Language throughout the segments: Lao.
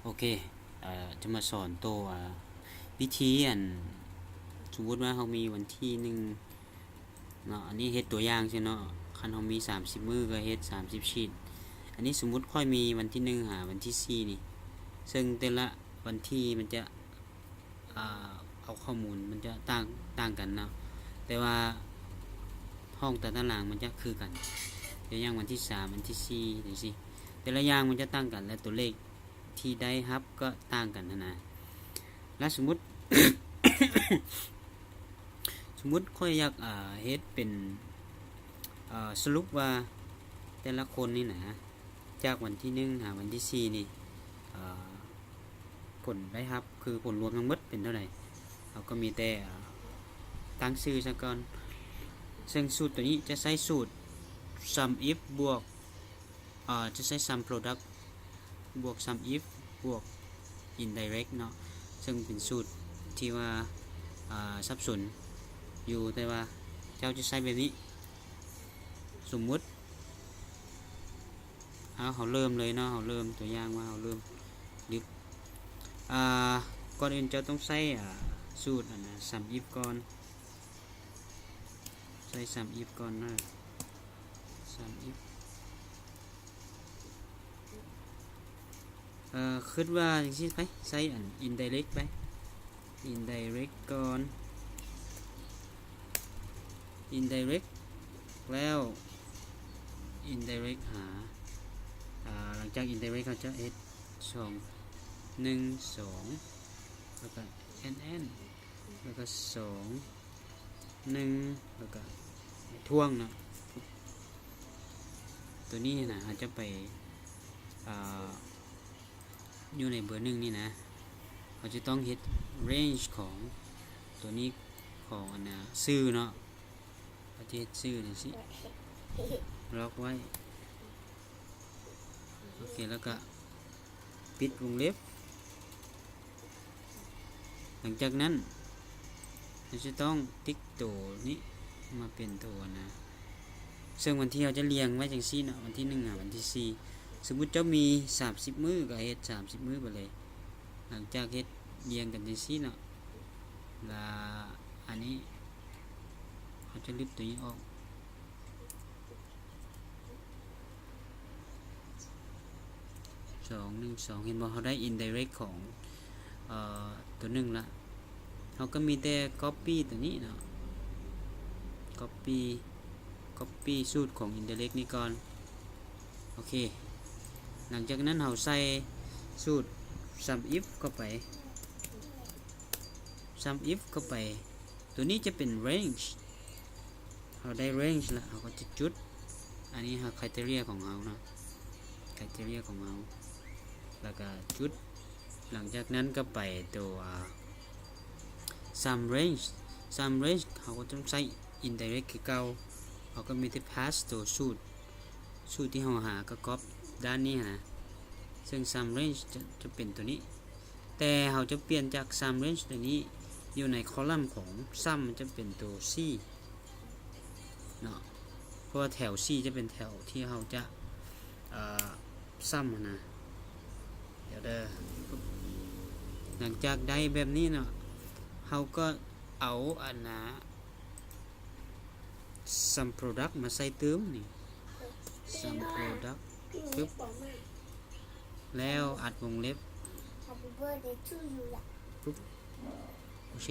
ໂອເຄ ເອີ ຈະມາສອນໂຕ ເອີ ວິທີ ອັນ ສົມມຸດວ່າເຮົາມີວັນທີໜຶ່ງເນາະ ອັນນີ້ເຮັດຕົວຢ່າງຊື່ເນາະ ຄັນເຮົາມີສາມສິບມື້ກໍເຮັດສາມສິບຊີດ ອັນນີ້ສົມມຸດຂ້ອຍມີວັນທີໜຶ່ງຫາວັນທີສີ່ນີ້ ເຊິ່ງແຕ່ລະວັນທີມັນຈະ ອ່າ ເອົາຂໍ້ມູນມັນຈະຕ່າງ ຕ່າງກັນເນາະ ແຕ່ວ່າຫ້ອງຕາຕະລາງມັນຈະຄືກັນ ຕົວຢ່າງວັນທີສາມ ວັນທີສີ່ ຈັ່ງຊີ້ ແຕ່ລະຢ່າງມັນຈະຕ່າງກັນ ແລະ ຕົວເລກທີ່ໄດ້ຮັບກໍຕ່າງກັນຫັ້ນນະ ແລະ ສົມມຸດ ສົມມຸດຂ້ອຍຢາກ ເຮັດເປັນ ສະຫຼຸບວ່າແຕ່ລະຄົນນີ້ນະ ຈາກວັນທີໜຶ່ງຫາວັນທີສີ່ນີ້ ເອີ ຜົນໄດ້ຮັບ ຄືຜົນລວມທັງໝົດເປັນເທົ່າໃດ ເຮົາກໍມີແຕ່ ເອີ ຕັ້ງຊື່ຊະກ່ອນ ເຊິ່ງສູດຕົວນີ້ຈະໃຊ້ສູດ sum if ບວກ ເອີ ຈະໃຊ້ sum product ບວກ sum if ບວກ indirect ເນາະ ເຊິ່ງເປັນສູດທີ່ວ່າ ເອີ ສັບສົນຢູ່ ແຕ່ວ່າເຈົ້າຈະໃຊ້ແບບນີ້ ສົມມຸດ ເອົາ ເຮົາເລີ່ມເລີຍເນາະ ເຮົາເລີ່ມ ຕົວຢ່າງວ່າເຮົາເລີ່ມ ຫຼື ອ່າ ກ່ອນອື່ນເຈົ້າຕ້ອງໃຊ້ ອ່າ ສູດ ອັນນະ sum if ກ່ອນ ໃຊ້ sum if ກ່ອນເນາະ sum if ເອີ ຄິດວ່າຈັ່ງຊີ້ໄປ ໃຊ້ອັນ indirect ໄປ indirect ກ່ອນ indirect ແລ້ວ indirect ຫາ ອ່າ ຫຼັງຈາກ indirect ເຮົາຈະເຮັດ ສອງ ໜຶ່ງ ສອງ ແລ້ວກໍ and and ແລ້ວກໍ ສອງ ໜຶ່ງ ແລ້ວກໍຖ່ວງເນາະ ຕົວນີ້ນະ ເຮົາຈະໄປ ອ່າ ຢູ່ໃນເບີໜຶ່ງນີ້ນະ ເຮົາຈະຕ້ອງເຮັດ range ຂອງຕົວນີ້ ຂອງອັນນະ ຊື່ເນາະ ເຮົາຈະເຮັດຊື່ຈັ່ງຊີ້ ລັອກໄວ້ ໂອເຄ ແລ້ວກະປິດວົງເລັບ ຫຼັງຈາກນັ້ນ ເຮົາຈະຕ້ອງຕິກໂຕນີ້ມາເປັນໂຕນະ ເຊິ່ງວັນທີເຮົາຈະລຽງໄວ້ຈັ່ງຊີ້ເນາະ ວັນທີໜຶ່ງຫາວັນທີສີ່ ສົມມຸດເຈົ້າມີສາມສິບມື້ກໍເຮັດສາມສິບມື້ໄປເລີຍ ຫຼັງຈາກເຮັດລຽງກັນຈັ່ງຊີ້ເນາະ ລະອັນນີ້ເຮົາຈະລຶບໂຕນີ້ອອກ ສອງ ໜຶ່ງ ສອງ ເຫັນບໍ່ ເຮົາໄດ້ indirect ຂອງ ເອີ ຕົວໜຶ່ງລະ ເຮົາກໍມີແຕ່ copy ຕົວນີ້ເນາະ copy copy ສູດຂອງ indirect ນີ້ກ່ອນ ໂອເຄ ຫຼັງຈາກນັ້ນເຮົາໃສ່ສູດ sum if ເຂົ້າໄປ sum if ເຂົ້າໄປ ຕົວນີ້ຈະເປັນ range ເຮົາໄດ້ range ລະ ເຮົາກໍຈະຈຸດ ອັນນີ້ເຮົາ criteria ຂອງເຮົາເນາະ criteria ຂອງເຮົາ ແລ້ວກໍຈຸດ ຫຼັງຈາກນັ້ນກໍໄປຕົວ sum range sum range ເຮົາກໍຕ້ອງໃຊ້ indirect ຄືເກົ່າ ເຮົາກໍມີແຕ່ pass ຕົວສູດ ສູດທີ່ເຮົາຫາກໍກັອບດ້ານນີ້ຫັ້ນນະ ເຊິ່ງ sum range ຈະ ຈະເປັນຕົວນີ້ ແຕ່ເຮົາຈະປ່ຽນຈາກ sum range ຕົວນີ້ ຢູ່ໃນ column ຂອງ sum ຈະເປັນຕົວ C ເນາະ ເພາະວ່າແຖວ C ຈະເປັນແຖວທີ່ເຮົາຈະ ເອີ sum ຫັ້ນນະ ດຽວເດີ ຫຼັງຈາກໄດ້ແບບນີ້ເນາະ ເຮົາກໍເອົາອັນນະ sum product ມາໃສ່ຕື່ມນີ້ sum product ປຶບ ແລ້ວອັດວົງເລັບ ປຶບ ໂອເຄ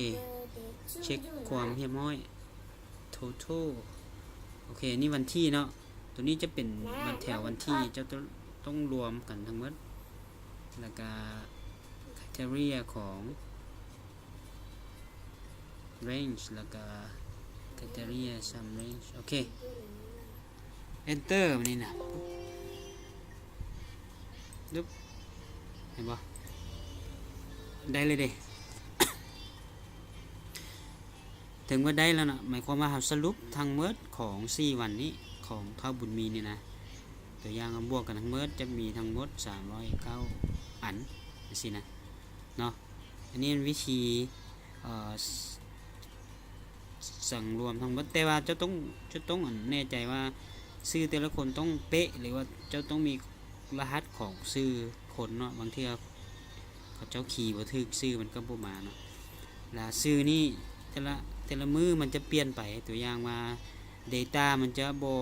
ເຊັກຄວາມຮຽບຮ້ອຍ total ໂອເຄ ນີ້ວັນທີເນາະ ຕົວນີ້ຈະເປັນວັນແຖວວັນທີ ເຈົ້າຕ້ອງລວມກັນທັງໝົດ ແລ້ວກະ criteria ຂອງ range ແລ້ວກະ criteria sum range ໂອເຄ enter ບາດນີ້ນະ ປຶບ ເຫັນບໍ່ ໄດ້ເລີຍເດ ເຖິງວ່າໄດ້ແລ້ວນະ ໝາຍຄວາມວ່າເຮົາສະຫຼຸບທັງໝົດຂອງສີ່ວັນນີ້ ຂອງທ້າວບຸນມີນີ້ນະ ຕົວຢ່າງເຮົາບວກກັນທັງໝົດ ຈະມີທັງໝົດສາມຮ້ອຍເກົ້າອັນ ຈັ່ງຊີ້ນະ ເນາະ ອັນນີ້ແມ່ນວິທີ ເອີ ສັງລວມທັງໝົດ ແຕ່ວ່າເຈົ້າຕ້ອງ ເຈົ້າຕ້ອງ ອັນ ແນ່ໃຈວ່າຊື່ແຕ່ລະຄົນຕ້ອງເປະ ຫຼືວ່າເຈົ້າຕ້ອງມີລະຫັດຂອງຊື່ຄົນເນາະ ບາງເທື່ອ ເຂົາເຈົ້າຄີບໍ່ຖືກ ຊື່ມັນກໍບໍ່ມາເນາະ. ລະຊື່ນີ້ແຕ່ລະ ແຕ່ລະມື້ມັນຈະປ່ຽນໄປ ຕົວຢ່າງວ່າ data ມັນຈະບໍ່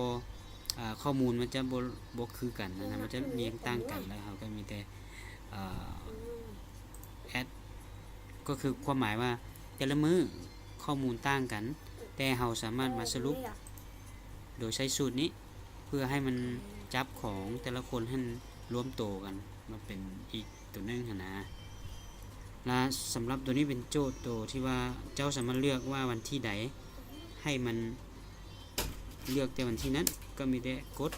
ອາ ຂໍ້ມູນມັນຈະບໍ່ ບໍ່ຄືກັນນະ ມັນຈະລຽງຕ່າງກັນ ລະເຮົາກໍມີແຕ່ ອາ add ກໍຄືຄວາມໝາຍວ່າ ແຕ່ລະມື້ຂໍ້ມູນຕ່າງກັນ ແຕ່ເຮົາສາມາດມາສະຫຼຸບໂດຍໃຊ້ສູດນີ້ ເພື່ອໃຫ້ມັນຈັບຂອງແຕ່ລະຄົນຫັ້ນລວມໂຕກັນມາເປັນອີກໂຕໜຶ່ງຫັ້ນນະ. ລະສຳລັບໂຕນີ້ເປັນໂຈດໂຕທີ່ວ່າເຈົ້າສາມາດເລືອກວ່າວັນທີໃດ ໃຫ້ມັນເລືອກແຕ່ວັນທີນັ້ນ ກໍມີແຕ່ກົດ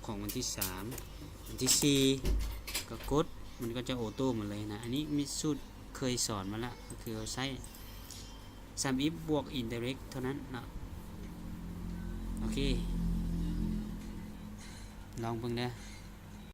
ຂອງວັນທີສາມ ວັນທີສີ່ ກໍກົດ ມັນກໍຈະໂອໂຕ້ໝົດເລີຍນະ. ອັນນີ້ມີສູດເຄີຍສອນມາລະ ກໍຄືເຮົາໃຊ້ sum if ບວກ indirect ເທົ່ານັ້ນເນາະ. ໂອເຄ ລອງເບິ່ງເດີ.